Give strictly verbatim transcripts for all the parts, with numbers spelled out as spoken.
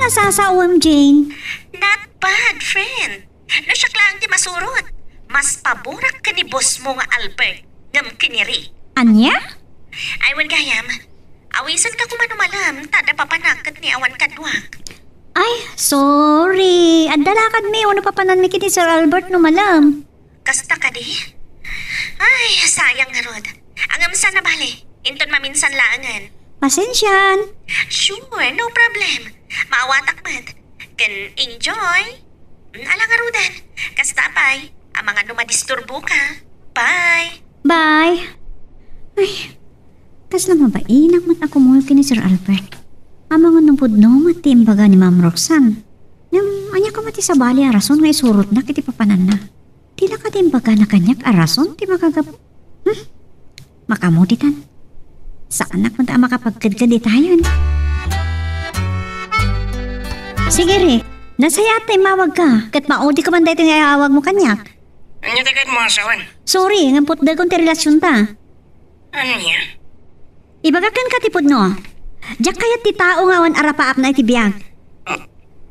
Masasaom, Jane? Not bad, friend. No siak laeng ti masurot, mas paborak ken ni boss mo nga Albert ngem ken ni Rick. Ania? Ay, wen gayam. Awisenka koma no malem, ta adda papanak ket ni awan kaduak. Ay, sorry. Adda lakadmi wenno papananmi ken ni Sir Albert no malem. Kasta kadi? Ay, sayang ngarud. Ngem saan a bale, inton maminsan laengen. Pasensian. Sure, no problem. Maawatak met. Ken enjoy. Mm, ala ngaruden. Kasta pay, amangan no madisturboka. Bye. Bye. Ay, kasla mabainak met a kumuyog ken ni Sir Albert. Amangan no pudno met ti imbaga ni Ma'am Roxanne. Ngem, ania koma ti sabali a rason nga isurotnak iti papananna? Dila kadi imbagana kaniak a rason ti makagapu-, hmm? Makamuditan. Saanak met a makapagkedked itayon. Sige, Rick. Nasayaat ta immawagka, ket maudi koma daytoy nga iawagmo kaniak. Ania ti kayatmo a sawen? Sorry, ngem putdekon ti relasionta. Ania? Ibagak kenka ti pudno. Diak kayat ti tao nga awan arapaapna iti biag.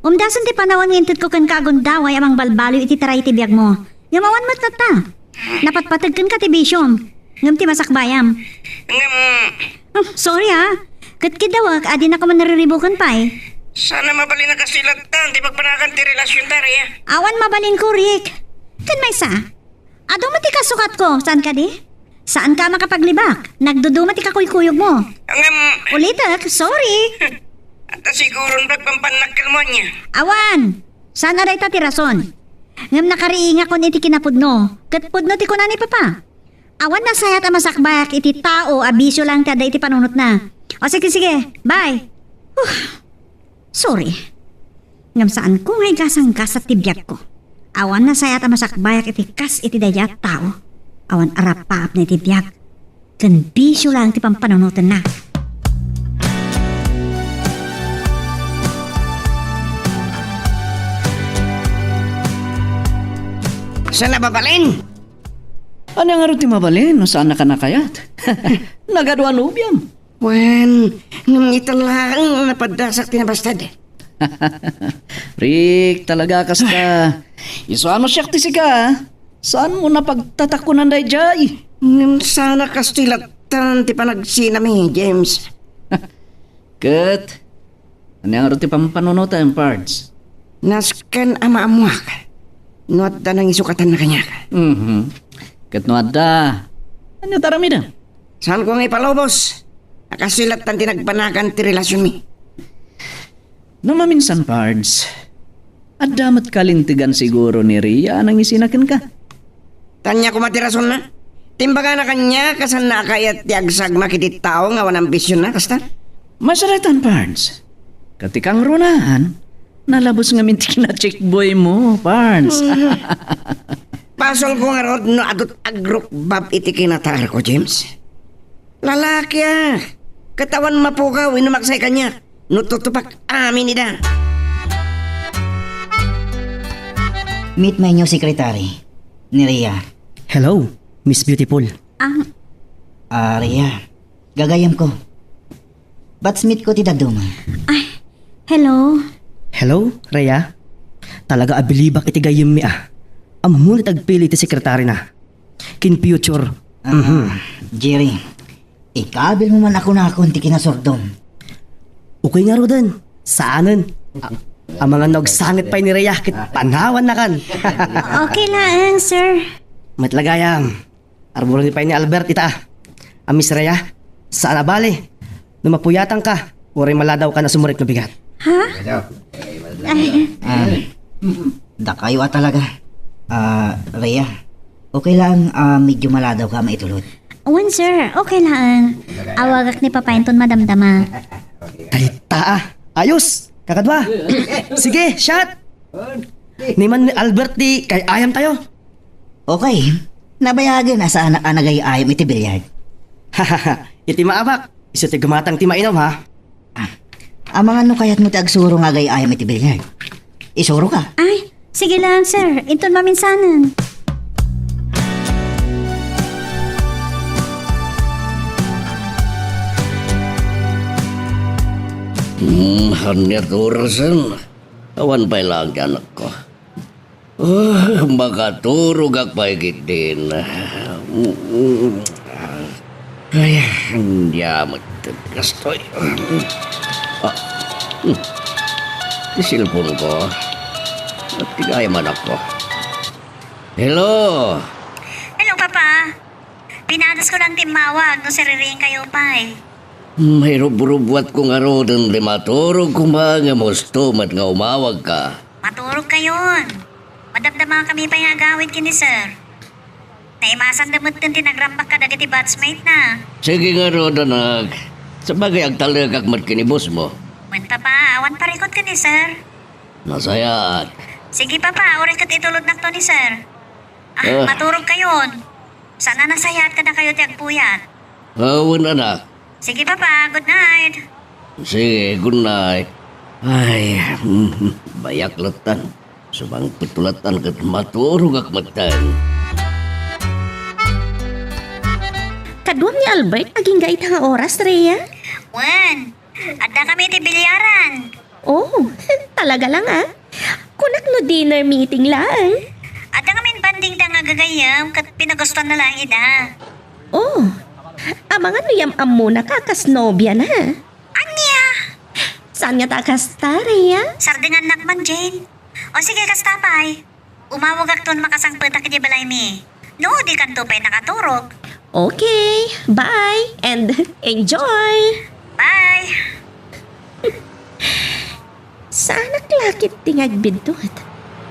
Umdasen ti panawen nga intedko kenka a gundaway a mangbalbaliw iti taray iti biagmo. Ngem awan met latta. Napatpateg kenka ti bisiom. Ngem ti masakbayam. Ngem, hmm, sorry, ah. Ket kidawek a dinak koma nariribuken pay. Saan a mabalin a kastoy latta ti pagpanagan ti relasionta, Rhea. Awan mabalinko, Rick. Ken maysa, adu met ti kasukatko, saan kadi? Saanka a makapaglibak. Nagduduma ti kakuykuyogmo. Ngem, ulitek, sorry. Adda siguron pagpampannakkelmo ania? Awan. Saan a dayta ti rason. Ngem nakariingakon iti kinapudno. Ket pudno ti kuna ni Papa. Awan nasayaat a masakbayak iti tao a bisio laeng ti adda iti panunotna. O sige, sige. Bye. Huh. Sorry. Ngem saanko nga igasanggasat ti biagko. Awan nasayaat a masakbayak iti kas iti daydiay a tao. Awan arapaapna iti biag. Ken bisio laeng ti pampanunotenna. Saan a mabalin? Ania ngarud ti mabalin no saannaka a kayat? Nagaduan nobiam. Wen, ngem ita laeng a napaddasak ti nabasted. Rick, talaga kasta. Isuano siak ti sika, ah? Saanmo napagtatakonan daydiay? Ngem saan a kastoy lattan ti panagsinami, James. Ket, ania ngarud ti pampanunotem, Pards? Nasken a maammoak no adda nangisukatanna kaniak. Mhm. Ket no adda, ania ti aramidem? Saanko nga ipalubos a kastoy lattan ti nagpanagan ti relasionmi. No maminsan, Pards, adda met kalintegan siguro ni Rhea a nangisina kenka. Ania koma ti rasonna? Ti imbagana kaniak a saanna a kayat ti agsagmak iti tao nga awan ambisionna, kasta? Masarakan, Pards. Ket ti kangrunaan, nalabos ngamin ti kinachickboymo, Pards. Basolko ngarud no adu't agrukbab iti kinataarko, James. Lalaki a, ket awan mapukaw inno maksay kaniak. No tutupak amin ida. Meet my new secretary, ni Rhea. Hello, Miss Beautiful. Ang Ah, Rhea, gagayyemko. Batchmate ko ti dadduma. Ay, hello. Hello, Rhea. Talaga a bilibak iti gayyemmi a. Ammom ti agpili ti sekretarina. Ken future. Ah, Mhm. Jerry, ikabilmo man a kunakon ti kinasurdom. Okay ngaruden. Saanen. A-, amangan no agsangit pay ni Rhea ket panawannakan. Okay laeng, sir. Met la gayam. Arburen pay ni Albert ita. A, Miss Rhea, saan a bale no mapuyatanka, uray maladawkan a sumurit no bigat. Ha? Ay. Ah, dakayo a talaga. Ah, Rhea, okay lang, ah, medyo maladawka a maitulod. Wen, sir. Okay lang. Awagak ni Papa inton madamdama. Dayta, ah. Ayos. Kakadua. Sige, shot. Ni man ni Albert ti kay-ayam tayo. Okay. Nabayagen a saanak a nagay-ayam iti billiard. Iti maabak, isu ti gumatang ti mainom, ha? Ah, amangan no kayatmo ti agsuro nga agay-ayam iti billiard. Isuroka. Ay, sige lang, sir. Inton maminsanen. Hmm, Ania ti orasen? Awan pay laeng ti anakko. Ah, makaturogak pay ketdin. Ay, ania met kastoy. Ah, hmm. Ti cellphone ko. Ti gayam anakko. Hello? Hello, Papa. Pinadasko lang ti immawag no siririingkayo pay. Mairubrubuatko ngaruden ti maturog koma ngem husto met nga umawagka. Maturogkayon. Madamdamakami pay nga agawid ken ni Sir. Naimasanda metten ti nagrambak kadagiti batchmate na. Sige ngarud, anak. Sabagay, agtalekak met ken ni boss mo. Wen, Papa, awan parikut ken ni Sir. Nasayaat. Sige, Papa, uray ket itulodnakto ni Sir. Ah, ah, maturogkayon. Saan a nasayaat kadakayo ti agpuyat. Awan, anak. Sige, Papa. Good night. Sige, good night. Ay, mm, bayak lattan. Sumangpet lattan ket maturogak metten. Kaduam ni Albert agingga ita nga oras, Rhea? Wen, adda kami iti bilyaran. Oh, talaga lang, ah. Kunak no dinner meeting laeng. Adda ngamin banding da nga gagayyem ket pinagustuanna laeng ida. Oh, amangan no yam-ammonaka a kas nobiana. Ania? Saan ngata a kasta, Rhea? Sardengannak man, Jane. O sige, kasta pay. Umawagakton makasangpetak idiay balaymi. No, dikanto pay nakaturog. Okay, bye and enjoy! Bye! Saanak la ketdi nga agbiddut.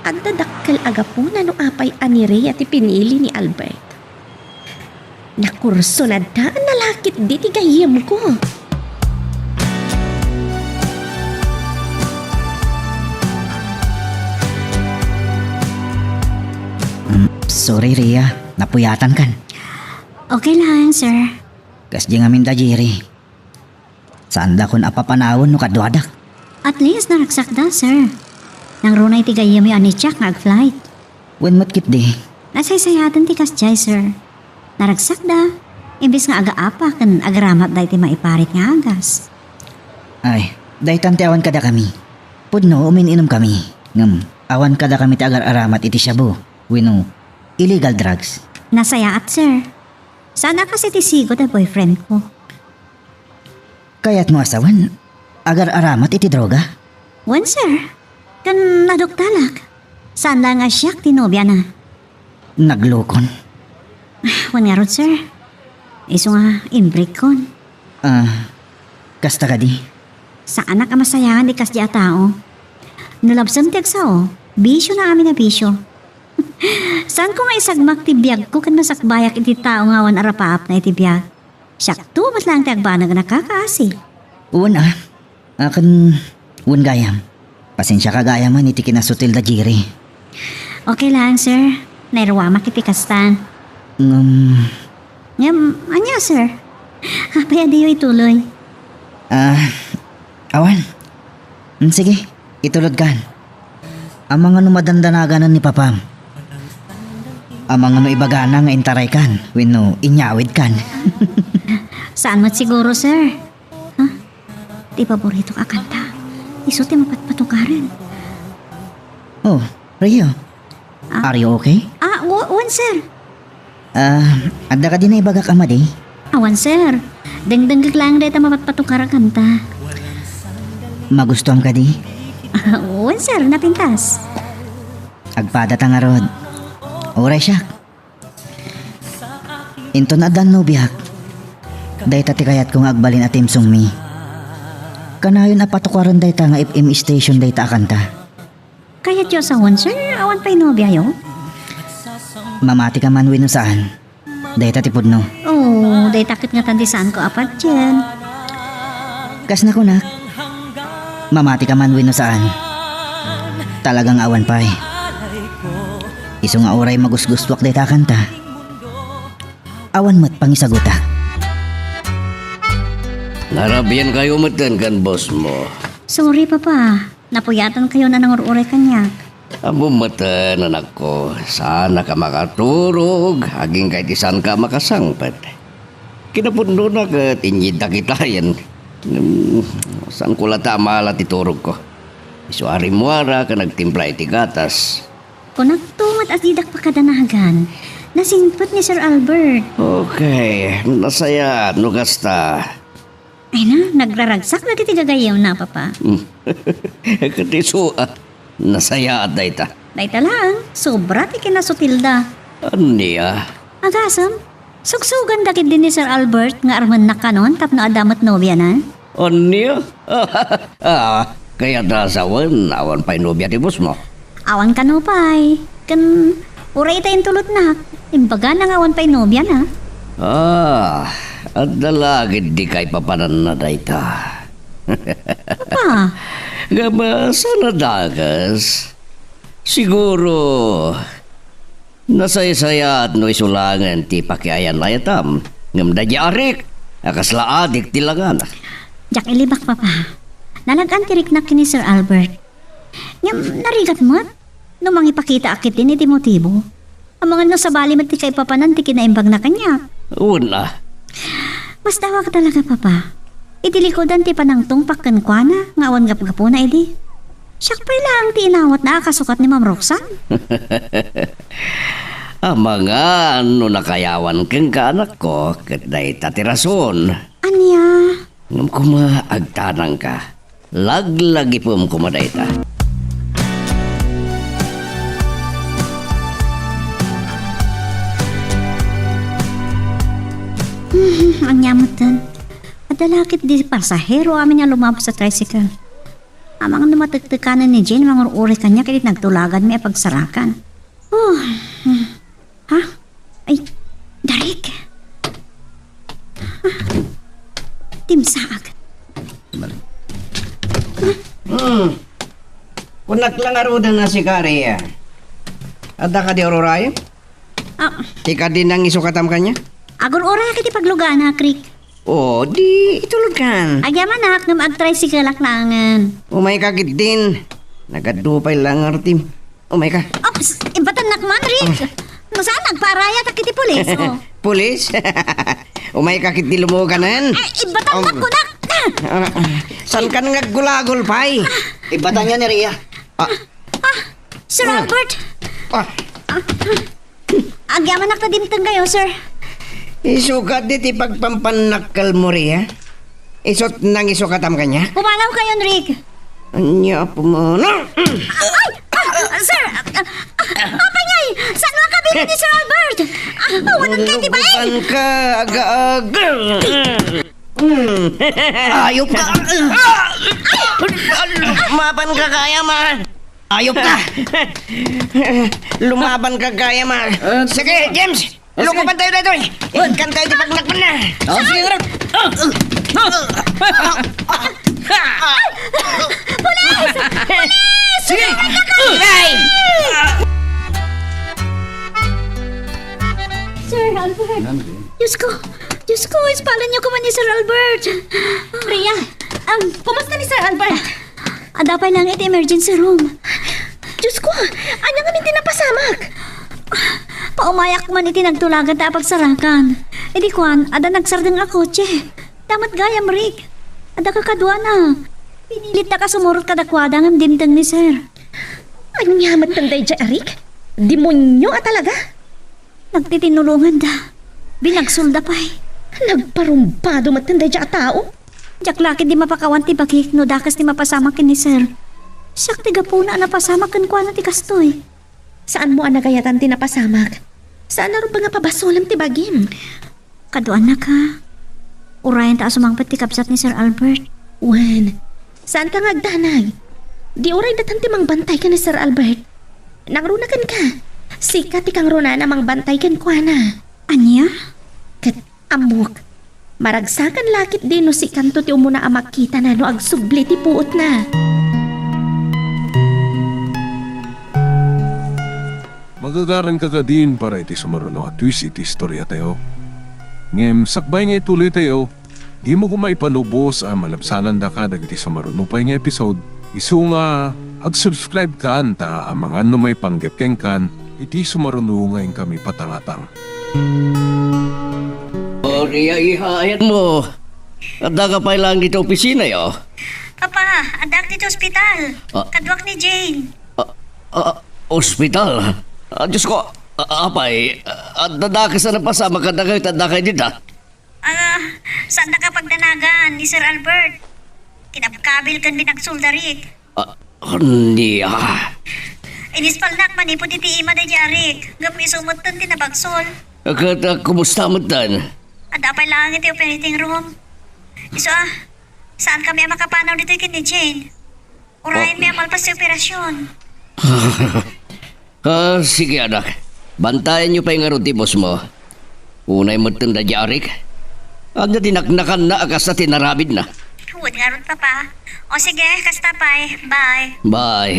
Adda dakkel a gapuna no apay a ni Rhea ti pinili ni Albert. Nakurso nadaan na la ketdi ti gayyemko. Mm, sorry, Rhea. Napuyatankan. Okay lang, sir. Kasdi ngamin da Jerry. Saandakon a papanawen no kaduadak. At least, naragsakda, sir. Nangruna iti gayyemyo a ni Jack nga ag-flight. Wen met ketdi. Nasaysayaten ti kasdiay, sir. Naragsakda, imbes nga agaapa ken agaramatda iti maiparit nga agas. Ay, daytan ti awan kadakami. Pudno, umin-inomkami. Ngem, awan kadakami ti agar-aramat iti shabu, wenno illegal drugs. Nasayaat, sir. Saan a kas iti sigud a boyfriend ko. Kayatmo a sawen, agar-aramat iti droga? Wen, sir. Ken naduktalak. Saan laeng a siak ti nobiana. Naglukon. Wen ngarud, sir. Isu nga imbreakkon. Ah, kasta kadi? Saanak a masayangan ti kasdi a tao. No labsem ti agsao, bisiona amin a bisio. Saanko nga isagmak ti biagko ken masakbayak iti tao nga awan arapaapna iti biag. Siakto met laeng ti agbanag a nakakaasi. Wen a, akin wen gayam. Pasensiaka gayam iti kinasutil da Jerry. Okay lang, sir. Nairuamak iti kastan. Ngem, Ngem, ania, sir? Apay a diyo ituloy? Ah, awan. Mm, sige, itulodkan. Amangan no madandanaganan ni papam. Amangan no ibagana nga intaraykan wenno inyawidkan. Saan met siguro, sir? Ha? Ti paboritok a kanta. Isu ti mapatpatukaren. Oh, Rhea. Ah? Are you okay? Ah, w-, wen, sir. Ah, adda kadi naibagak a madi? Awan, sir. Dengdengngeg laeng dayta mapatpatukar a kanta. Magustuam kadi? Wen, sir, napintas. Agpadata ngarud. Uray siak. Inton addan nobiak, dayta ti kayatko nga agbalin a theme songmi. Kanayon a patukaren dayta nga F M station dayta a kanta. Kayatyo a sawen, sir? Awan pay nobiayo? Mamati ka man wenno saan? Dayta ti pudno. Oh, dayta ket ngatan ti saanko a patien. Kas nakunak, mamati ka man wenno saan? Talaga nga awan pay. Isu nga uray magusgustuak dayta a kanta, awan met pangisagutak. Narabian kayo metten ken boss mo. Sorry, Papa. Napuyatankayon a nangur-uray kaniak. Ammom metten, anakko, saannak a makaturog, agingga iti saanka a makasangpet. Kinapudnona ket inyidda kitayen. Hmm, saanko latta a maala ti turogko. Isu a rimmuara ken agtimpla iti gatas. Kunakto met a didak pakadanagan. Nasingpet ni Sir Albert. Okay, nasayaat no kasta. Ay na, nagraragsak dagiti gagayyemna, Papa. Ket isu a, nasayaat dayta. Dayta laeng, sobra ti kinasutilda. Ania? Agasem, sugsuganda ketdi ni Sir Albert nga armennak kanon tapno adda met nobiana? Ania? Ah, kayatna a sawen, awan pay nobia ti bossmo? Awan kano pay. Ken uray ita intulodnak, imbagana nga awan pay nobiana. Ah, adda la ketdi kaipapananna dayta. Papa. Ngem, ah, saan a dakes? Siguro, nasaysayaat no isu laengen ti pakiayat-ayatam. Ngem daydiay a Rick a kasla adik ti langana. Diak ilibak, Papa. Nalag-an ti riknak ken ni Sir Albert. Ngem narigat met no mangipakitaak ketdin iti motibo. Amangan no sabali met ti kaipapanan ti kinaimbagna kaniak. Wen a. Masdawak talaga, Papa. Iti likudan ti panangtungpak kenkuana nga awan gapgapuna idi. Siak pay laeng ti inawatna a kasukat ni Ma'am Roxanne. Amangan no nakayawan kenka, anakko, ket dayta ti rason. Ania? Ngem koma, agtanangka. Laglagipem koma dayta. Hmm, ania metten? Adda la ketdi pasahero amin a lumabas a tricycle. Amangan no matektekanen ni Jane mangur-uri kaniak iti nagtulaganmi a pagsarakan. Oh, hmm. Ha? Ay, Darik. Ah, timsaag. Hmm. Kunak la ngaruden a si Kari, ah. Adda kadi ururay? Ah. Ti kadi nangisukatam kaniak? Agur-urayak iti paglugana, Krik. O, di itulodkan. Agyamanak, ngem agtricycle-ak laengen. Umayka ketdin. Nagadu pay la nga artim. Umayka. Ops, ibatannak man, Rick. Ah. No saan, nagpaarayatak iti pulis, oh. Pulis? Umayka ketdi lumuoganen. Ay, ibatannak, um, kunak. Ah, ah, saankan nga aggulagol pay? Ibatan niya ni Rhea. Ah. Ah, Sir Albert. Ah. Ah. Agyamanak ta dimteng kayo, sir. Isukat di ti pagpampannakkel mo, Rhea. Isut' nangisukatam kaniak? Pumanaw kayo, Enrique. Ania, pumanaw? Ay! Ah, ah, sir! Ah, ah, apay ngay? Saan nga kabili ni Sir Albert? Ah, awanan kayo ti baeng! Luguban ka, aga-aga. Ayop ka! Lumaban ka kaya, ma. Ayop ka! Lumaban ka kaya, ma. Ah, sige, James! Ah, sige. Lukupan tayo daytoy! Ikkan tayo ti pagnakpan na! Ah, sige, ngarud! Ah! Ah! Pulis! Pulis! Sige! Ay! Sir Albert! Diyos ko! Diyos ko! Ispalan niyo koma ni Sir Albert! Rhea! Um, kumusta ni Sir Albert? Adda pay laeng iti emergency room. Diyos ko! Ania ngamin ti napasamak? Paumayak man iti nagtulaganta a pagsarakan. Idi kuan, adda nagsardeng a kotse. Damat gayam, Rick. Adda kakaduana. Pinilitnak a sumurot kadakuada ngem dimteng ni Sir. Ania metten daydiay a Rick? Demonio a talaga! Nagtitinulonganda. Binagsolda pay. Nagparumbado metten daydiay a tao. Diak la ketdi mapakawan ti bagik no dakes ti mapasamak ken ni Sir. Siak ti gapuna a napasamak kenkuana ti kastoy. Saanmo a nagayatan ti napasamak? Saan a rumbeng a pabasolem ti bagim? Kaduanaka. Urayenta a sumangpet ti kabsat ni Sir Albert. Wen, saanka nga agdanag. Di uray datan ti mangbantay ken ni Sir Albert. Nangruna kenka. Sika ti kangrunaan a mangbantay kenkuana. Ania? Ket ammok, maragsakan la ketdi no sikanto ti umuna a makitana no agsubli ti puotna. Magagaranka kadin para iti sumaruno a twist iti istoriatayo. Ngem sakbay nga ituloytayo, dimo koma ipalubos a malabsanandaka dagiti sumaruno pay nga episode, isu nga agsubscribekan ta amangan no maipanggep kenkan iti sumaruno nga inkami patangatang. O, Rhea, iha, ayatmo. Addaka pay laeng ditoy opisinayo? Papa, addaak ditoy ospital. Ah. Kaduak ni Jane. Ah, ah, ospital? Ah, Diyos ko, ah, apay, ah, addadakes a napasamak kadakayo ta addakay dita? Ah, saandaka pagdanagan ni Sir Albert. Kinabkabil ken binagsolda, Rick. Ah, ania? Inispalnak manipud iti ima daydiay a Rick, ngem isu metten ti nabagsol. Ket, ah, kumusta metten? Adda pay laeng iti operating room. Isu a, saankami a makapanaw ditoy ken ni Jane. Urayenmi a malpas ti operasion. Ah, sige, anak. Bantayanyo pay ngarud ti boss mo. Unay metten daydiay a Rick. Ania ti naknakanna a kasta ti narabidna? Wen ngarud, Papa. O sige, kasta pay. Bye. Bye.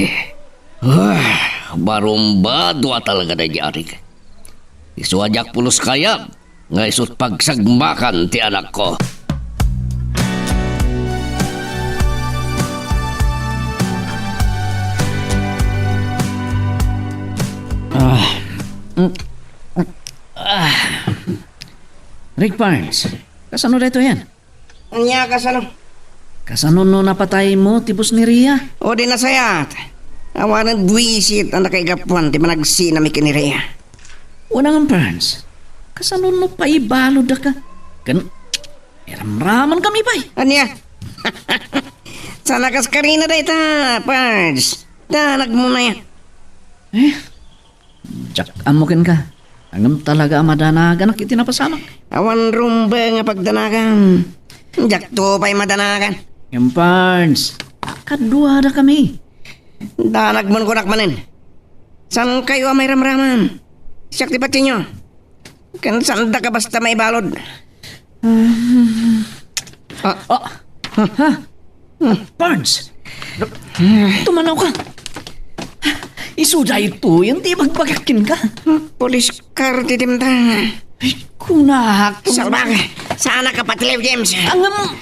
Ah, barumbado a talaga daydiay a Rick. Isu a diak pulos kayat nga isu't pagsagmakan ti anakko. Ah. Mm. Ah. Rick Barnes, kasano daytoyen? Ania, kasano? Kasano no napataymo ti boss ni Rhea? O, di nasayat. Awanen buisit a nakaigapuan ti managsinami ken ni Rhea. Wen a ngem, Barnes, kasano no paibaludka? Ken iramramankami pay. Ania? Saan a kaskarina dayta, Barnes. Danagmo na yan. Eh, Diak ammo kenka. Ngem talaga a madanaganak iti napasamak. Awan rumbeng a pagdanagan. Diakto pay madanagan. Ngem, Barnes, kaduadakami. Danagmon kunak manen. Saankayo a mairamraman? Siak ti patienyo. Ken saandaka basta maibalud. Ah. Ah. Ha? Barnes! Tumanaw ka! Isu daytoyen ti ibagbagak kenka. Police car ti dimta. Ay, kunak. Salbag! Saan ka patiliw, James? Angam...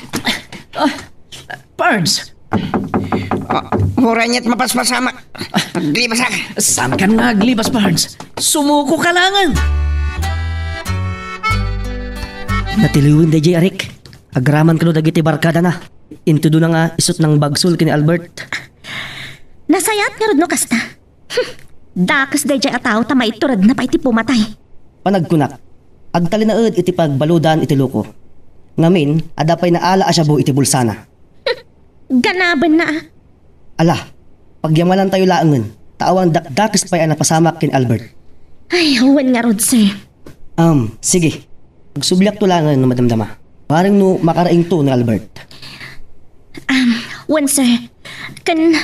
Ah, Barnes! Ah, uray nia't mapaspasamak. Aglibasak. Saankan nga aglibas, Barnes? Sumuko ka laengen. Natiliwen daydiay a Rick. Agraman kano dagiti barkadana. Intudona nga isu't nangbagsol ken ni Albert. Nasayaat ngarud no kasta. Dakes daydiay a tao ta maituredna pay ti pumatay. Panagkunak, agtalinaed iti pagbaludan iti loko. Ngamin, adda pay naala a shabu iti bulsana. Ganabenna a. Ala, pagyamalantayo laengen, ta awan dakdakes pay a napasamak ken Albert. Ay, wen ngarud, sir. Um, sige. Agsubliakto laengen no madamdama. Bareng no makaraingto ni Albert. Um, wen, sir. Ken,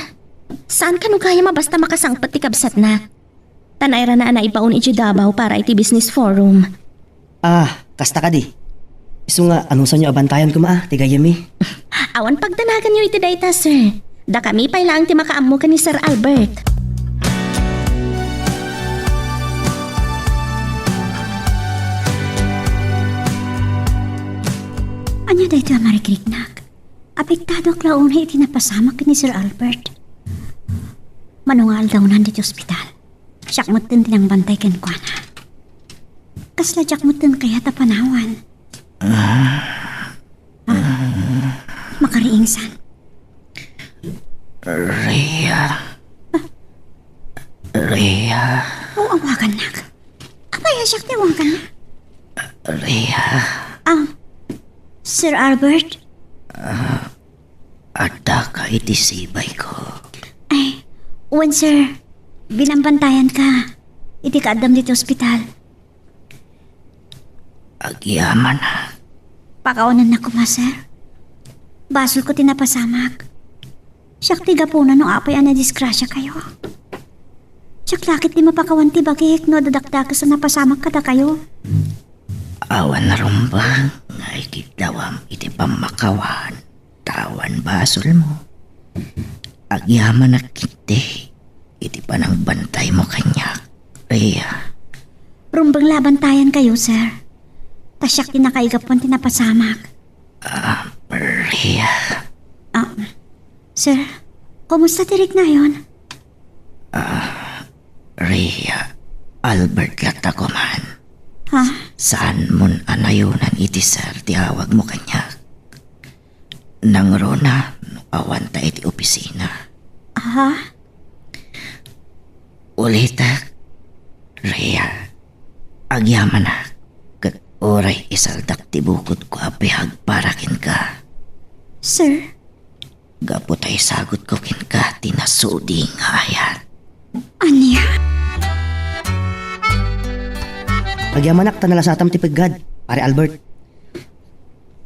saan kano gayam a basta makasangpet ti kabsatna? Ta nairana a naibaon idiay Davao para iti business forum. Ah, kasta kadi. Isu nga, anusanyo a bantayan koma, ah, ti gayyemmi? Awan pagdanaganyo iti dayta, sir. Dakami pay laeng ti makaammo ken ni Sir Albert. Ania daytoy a marikriknak? Apektadoak la unay iti napasamak ken ni Sir Albert. Mano nga aldawnan ditoy ospital. Siak metten ti nangbantay kenkuana. Kasla diak metten kayat a panawan. Ah, makariingsan. Rhea. Ah. Rhea. O, awagannak. Apay a siak ti awaganna? Rhea. Ah, Sir Albert? Ah, Addaka iti sibayko. Ay, wen, sir. Binambantayanka iti kaaddam ditoy ospital. Agyamanak. Pakawanennak koma, sir. Basolko ti napasamak. Siak ti gapuna no apay a nadisgrasiakayo. Siak la ket ti mapakawan ti bagik no adda dakdakes a napasamak kadakayo. Awan rumbeng nga ikiddawam iti pammakawan. Awan basolmo. Agyamanak ketdi iti panangbantaymo kaniak, Rhea. Rumbeng la a bantayankayo, sir. Ta siak ti nakaigapuan ti napasamak. Ah, Rhea. Ah, sir, kumusta ti riknayon? Ah, Rhea, Albert latta koman. Ha? Saanmon a nayonan iti sir ti awagmo kaniak. Nangruna no awanta iti opisina. Ha? Ulitek, Rhea, agyamanak, ket uray isaldak ti bukodko a biag para kenka. Sir? Gapu ta isagutko kenka ti nasudi nga ayat. Ania? Agyamanak ta nalasatam ti peggad, Pare Albert.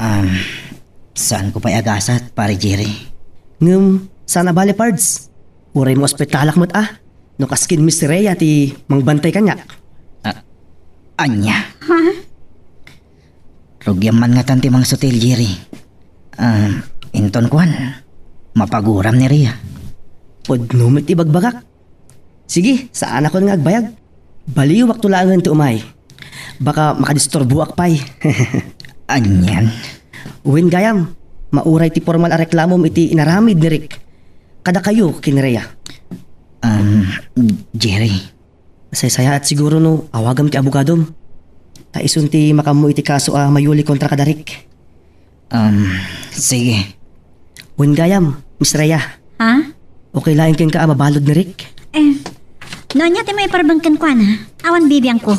Um, saanko pay agasat, Pare Jerry. Ngem, saan a bale, Pards. Uray maospitalak met a, no kaskin Miss Rhea ti mangbantay kaniak. Ah, ania? Ha? Rugiam man ngatan ti mangsutil, Jerry. Um, inton kuan, mapaguram ni Rhea. Pudno met ti bagbagak. Sige, saanakon nga agbayag. Baliwakto laengen ti umay. Baka makadisturboak pay. Anian? Wen gayam, mauray ti pormal a reklamom iti inaramid ni Rick. Kadakayo ken ni Rhea. Um, Jerry. Saysayaat siguro no awagam ti abogadom. Ta isun ti makaammo iti kaso a mayuli kontra kada Rick. Um, sige. Wen gayam, Miss Rhea. Ha? Okay laeng kenka a mabalud ni Rick? Eh, no ania ti maiparbeng kenkuana, awan bibiangko.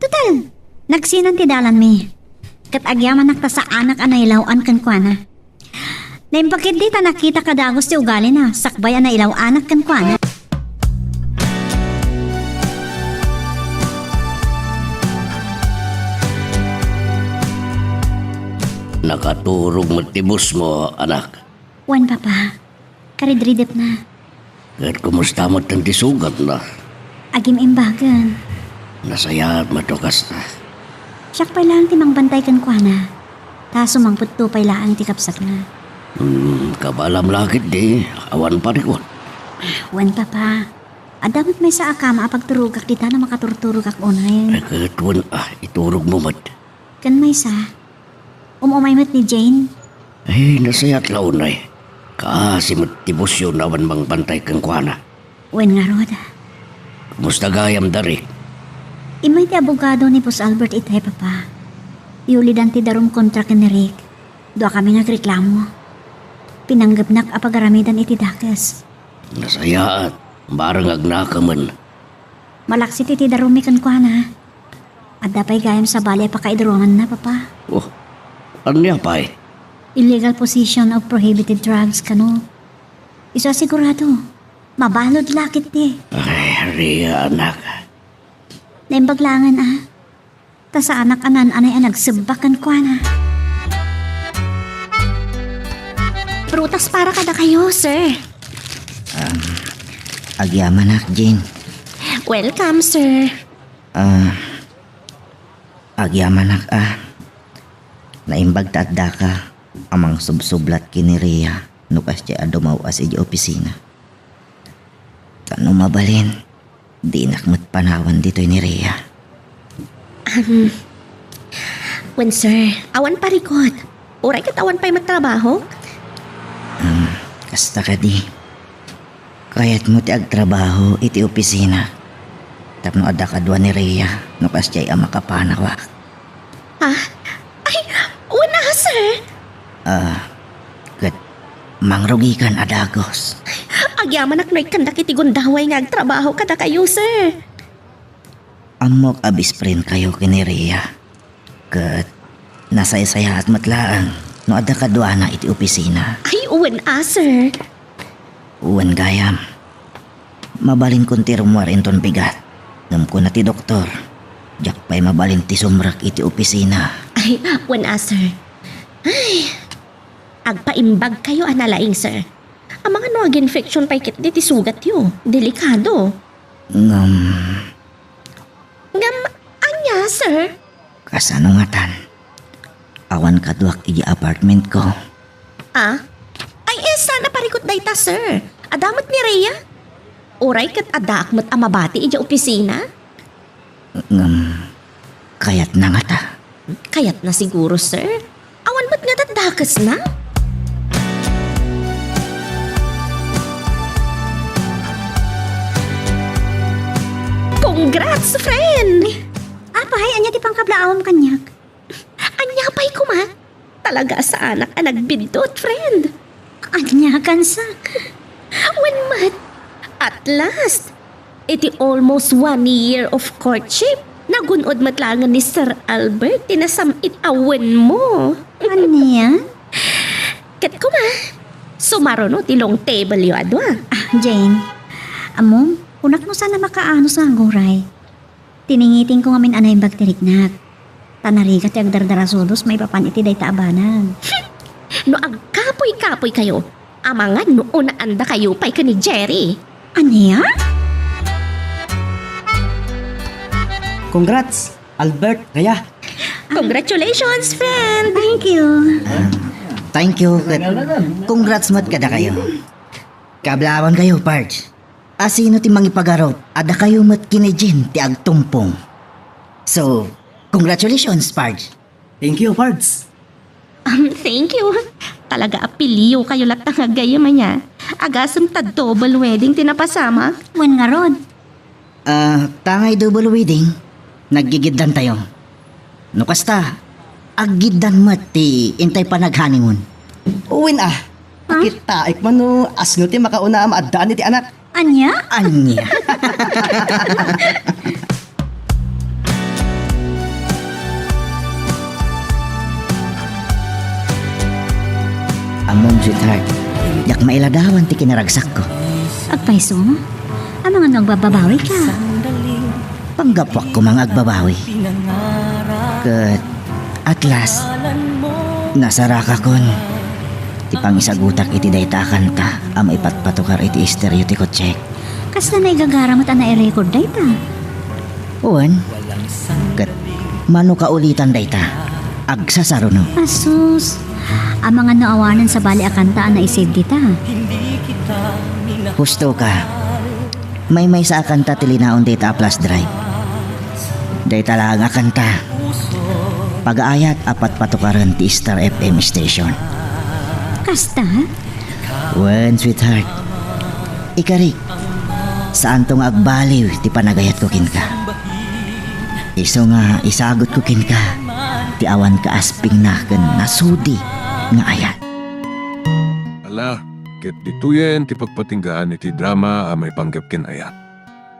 Total, nagsinan ti dalanmi. Ket agyamanak ta saanak a nailaw-an kenkuana. Naimbag ketdi ta nakita a dagus ti ugalina, sakbay a nailaw-anak kenkuana. Nakaturog met ti bosmo, anak. Wen, Papa. Karidridepna. Ket kumusta met ti sugatna? Agim-imbagen. Nasayaat met no kasta. Siak pay laeng ti mangbantay kenkuana. Ta sumangpetto pay laeng ti kabsatna. Hmm, kabaelam la ketdi, awan parikut. Wen, Papa. Adda met maysa a kama a pagturogak dita no makaturturogak unay. Ay, ket wen, ah, iturogmo met. Ken maysa, um-umay met ni Jane. Ay, nasayaat la unay. Kaasi met ti bosyon awan mangbantay kenkuana. Wen ngarud. Kumusta gayam da Rick? Immay ti abogado ni Boss Albert itay, Papa. Yulidan ti darum kontra ken ni Rick. Duakami nga agreklamo. Pinanggepnak a pagaramidan iti dakes. Nasayaat, bareng agnakemen. Malaksid iti darummi kenkuana. Adda pay gayam sabali a pakaidarumanna, Papa. Oh, ania pay? Illegal possession of prohibited drugs, kano. Isu a sigurado, mabalud la ketdi. Ay, Rhea, anak. Naimbag laengen, a. Ta saanak a naan-anay a nagsebba kenkuana. Prutas para kadakayo, sir. Um, agyamanak, Jane. Welcome, sir. Ah, agyamanak, a. Naimbag ta addaka a mangsubsublat ken ni Rhea no kasdiay a dumaw-as idiay opisina. Ta no mabalin, dinak met panawan ditoy ni Rhea. Um, wen, sir, awan parikut. Uray ket awan pay met trabaho. Um, kasta kadi. Kayatmo ti agtrabaho iti opisina tapno adda kadua ni Rhea no kasdiay a makapanawak. Ah? Ay, wen a, sir. Ah, ket mangrugikan a dagus. Agyamanak no ikkandak iti gundaway nga agtrabaho kadakayo, sir. Ammok a best friend kayo ken ni Rhea. Ket nasaysayaat met laeng no adda kaduana iti opisina. Ay, wen a, sir. Wen gayam. Mabalinkon ti rummuar inton bigat. Ngem kuna ti doktor, diak pay mabalin ti sumrek iti opisina. Ay, wen a, sir. Ay, agpaimbag kayo a nalaing, sir. Amangan no aginfection pay ketdi ti sugatyo. Delikado. Ngem, Ngem, ania, sir? Kasano ngatan? Awan kaduak iti apartment ko. Ah? Ay, eh, saan a parikut dayta, sir? Adda met ni Rhea? Uray ket addaak met a mabati iti opisina? Ngem, kayatna ngata? Kayatna siguro, sir. Awan met nga daddakesna? Congrats, friend! Apay, ania ti pangkablaawam kaniak? Ania pay koma? Talaga a saanak a nagbiddut, friend. Ania, kansak? Wen met, at last, iti almost one year of courtship, nagun-od met laengen ni Sir Albert ti nasam-it a wenmo. Ania? Ket koma, sumaruno ti long table yo a dua. Ah, Jane, ammom, kunak no saan a makaanus nga aguray. Tiningitingko ngamin a naimbag ti riknak. Ta narigat ti agdardarasudos maipapan iti dayta a banag. No agkapuy-kapuykayo, amangan no unaandakayo pay ken ni Jerry. Ania? Congrats, Albert, Rhea. Congratulations, friend! Thank you. Thank you, ket congrats met kadakayo. Kaablawankayo, Pards. Asino ti mangipagarup a dakayo met ken ni Jane ti agtumpong? So, congratulations, Pards. Thank you, Pards. Um, thank you. Talaga a piliokayo latta nga gayyem aya. Agasem ta double wedding ti napasamak. Wen ngarud. Ah, ta ngay double wedding, naggigiddantayo. No kasta, aggiddan met ti intay panag-honeymoon. Wen a, Ha? Akitaek man no asino ti makauna a maaddaan iti anak. Ania? Ania? Ammom, sweetheart, diak mailadawan ti kinaragsakko. Agpayso? Amangan no agbababawika? Panggapuak koma nga agbabawi. Ket at last, nasarakakon ti pangisagutak iti dayta a kanta a maipatpatugar iti estereo ti kotsek. Kasla naigagara met a nairecord dayta? Wen, ket mano kaulitan dayta, agsasaruno. Asus, amangan no awanen sabali a kanta a naisave dita. Husto ka. Maymaysa a kanta ti linaon dayta a flash drive. Dayta laeng a kanta, pagaayat a patpatukaren ti Star F M station. Kasta? Wen, sweetheart. Ikarik, saanto nga agbaliw ti panagayatko kenka. Isu nga isagutko kenka ti awan kaaspingna ken nasudi nga ayat. Ala, ket ditoyen ti pagpatinggaan iti drama a maipanggep ken ayat.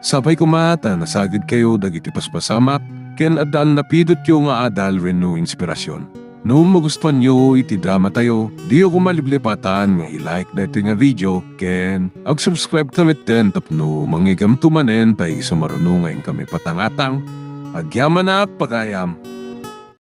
Sapay koma ta nasagidkayo dagiti paspasamak ken addan napidotyo nga adal wenno inspirasyon. No magustuanyo iti dramatayo, diyo koma liplipatan nga i-like daytoy nga video ken ag-subscribe ta metten tapno mangigamto manen pay isu maruno nga inkami patangatang. Agyamanak, pagayam!